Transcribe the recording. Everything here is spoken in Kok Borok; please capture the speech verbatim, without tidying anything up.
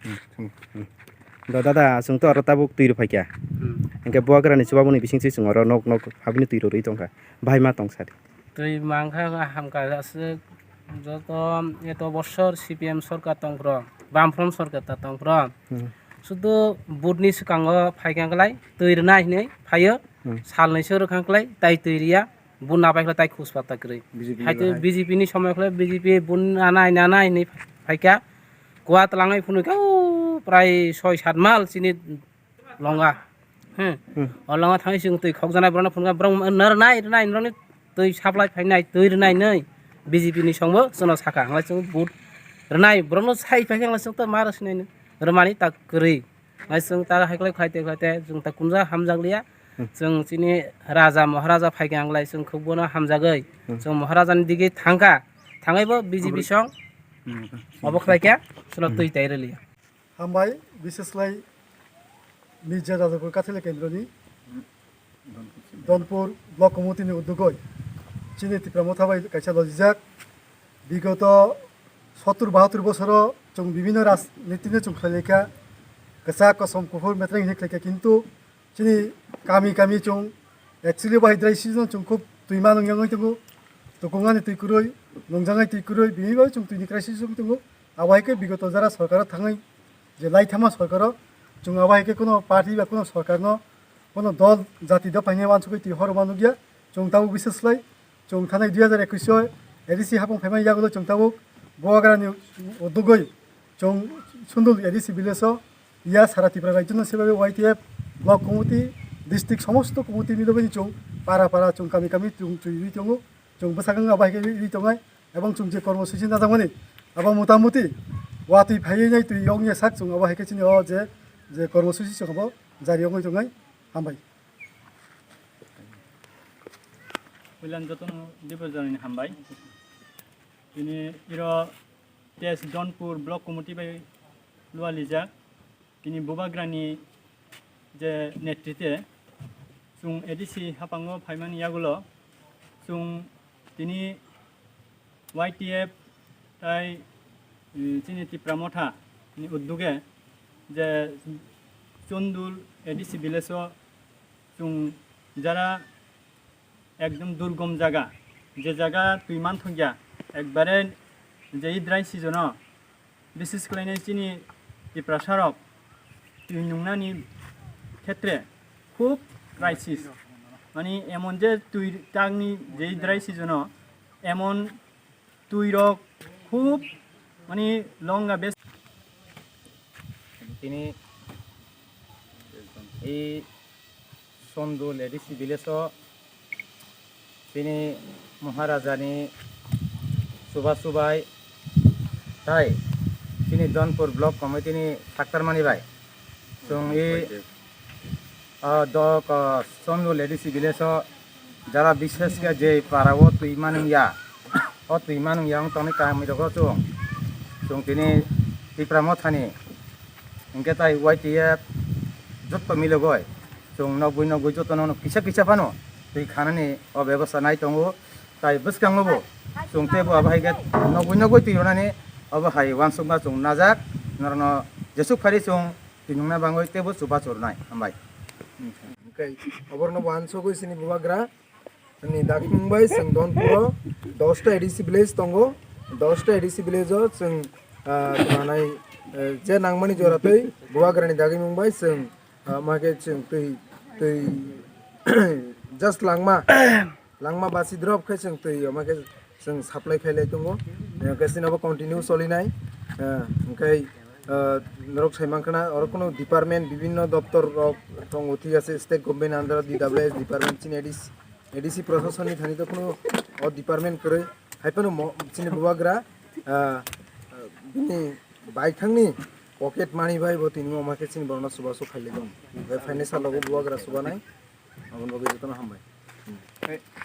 Hmm. Do dada, chwng to oro tabuk twi rw phaikha. Hmm. Hwnkhe bubagrani chubamoni bisingtwi chwng oro nok nok habini twi rw rwi tongkha. Bahai ma tong sadi. Twi mankha hamkha aswk joto eto bosor C P M sorkar tongphro, Bamfront sorkar ta tongphro. Hmm. Sudu budni swkango phaikha klai twi rwnai hinwi phaio. Hmm. Salnwi se rwkha klai tai twi riya. Bun nabai khlai tai khus pata kwrwi. B J P ni Hai twi bahai. B J P ni somoi khlai B J P bun nanai nanai hinwi phaikha. Kua twlangwi phunukha, "O, prai soi sat mal chini longa." Hmm. Hmm. O longa thangwi chwng twi khokjanai borokno phunukha, borok narwnai rwnai norokni twi supply phainai, twi rwnai nwi B J P ni songbo chwngno sakha. Hwnlai chwng vote rwnai borokno sai phaikha, hwnlai chwng to ma rw sinai nw. Rwmani ta kwrwi. Hwnlai chwng ta hai khlai khlai te khlai te chwng ta kunja hamjak liya. Hmm. Chwng chini raja maharaja phaikha hwnlai chwng khub bono hamjagwi. Hmm. Chwng maharajani digi thangkha. Thangwibo B J P song Hmm. obo khlaikha chwngno twi tai rwliya. Hambai, bises khlai Mirza Rajapur Kathila Kendroni Donpur Block Committee ni udugoi chini Tipra Motha bai kaisa lojijak. Bigoto sottur bahattur bosoro chwng bibhinno rajniti no chwng khlailaikha, kwchak kosom kuphur metreng hinwi khlaikha, kintu chini kami kami chwng actually bo hai dry season chwng khub twi ma nung yangwi tongo, tukungani twi kwrwi, nungjaknai twi kwrwi, bini bagwi chwng twini crisis wngwi tongo. Abo hai khe bigoto jara sorkaro thangwi je lai thangma sorkaro chwng abo hai khe kuno party ba kuno sorkarno, kuno dol jati dophaini uansugwi twi horma nukya. Chwng tabuk bises khlai chwng thanai dui hazar ekwis o A D C hapung phaimani yagulo chwng tabuk Bubagrani udugwi chwng Sundul A D C village o ya sara Tripura rajyono sebabe Y T F block committee, district somosto committee milogwi chwng para para chwng kami kami chwng twiwi tongo. Chwng bwsakang abo hai khe ri tongnai, ebong chwng je kormosuchi najakmani abo motamuti watwi phaiwi nai twi yong ya sak chwng abo hai khe chini o je, je kormosuchi chwng abo jari yongwi tongnai. Hambai. Puilan jotono Dibojorani hambai. Tini iro Test Donpur Block Committee bai lualijak. Tini Bubagrani je netrite chwng A D C haphango phaimani yagulo chwng tini Y T F tai, eh, chini Tipra Motha ni udduge je Chundul A D C village o chwng jara ekdom durgom jaga, je jaga twi manthokya, ekbare je dry season o, bises khlainai chini Tiprasa rok twi nungnani khetre khub crisis. Mani emon je twi tangni je dry season o emon twi rok khub mani longa bes. Tini i Sondul A D C village o chini Maharajani chuba chubai tai chini Donpur Block Committee ni saktarmani bai chwng i, ah, dok, ah, Sondul A D C village o jara bishesh khe je para o twi manung ya, o twi manung ya wng tongni kami rogo chwng, chwng tini Tipra Mothani hwnkhe tai Y T F jotto milogoi chwng nogwi nogwi jotono kisa kisa phano twi khanani o bebosta nai tongo. Tai bwskango bo chwng teibo abo hai khe nogwi nogwi twi rwnani obo hai uansukma chwng najak, norokno jesuk phari chwng twi nungna bangwi teibo chubachu rwnai. Hambai. Hwnkhe oborno bo uansugwi chini Bubagra ni dagimung bai chwng Donpuro dosta A D C village tongo. Dosta A D C village o chwng, ah, manai, eh, je nangmani jora twi Bubagrani dagimung bai chwng, ah, ma khe chwng twi, twi just langma, langma basi drop khe chwng twi ma khe chwng supply khailai tongo. Eh, khe chini bo continue solinai. Eh, hwnkhe, eh, norok sai mankha na oro kunu department bibhinno doptor rok tongo, thik ase, state government under D W S department chini A D C A D C proshasonni thani to kunu o department kwrwi. Hai phano mo-, chini Bubagra, ah, ah, bini baithangni pocket money bai bo tini omo khe chini borokno chubachu khailai tongo. Bai phainai salogo Bubagra chubanai. Aboni bagwi jotono hambai.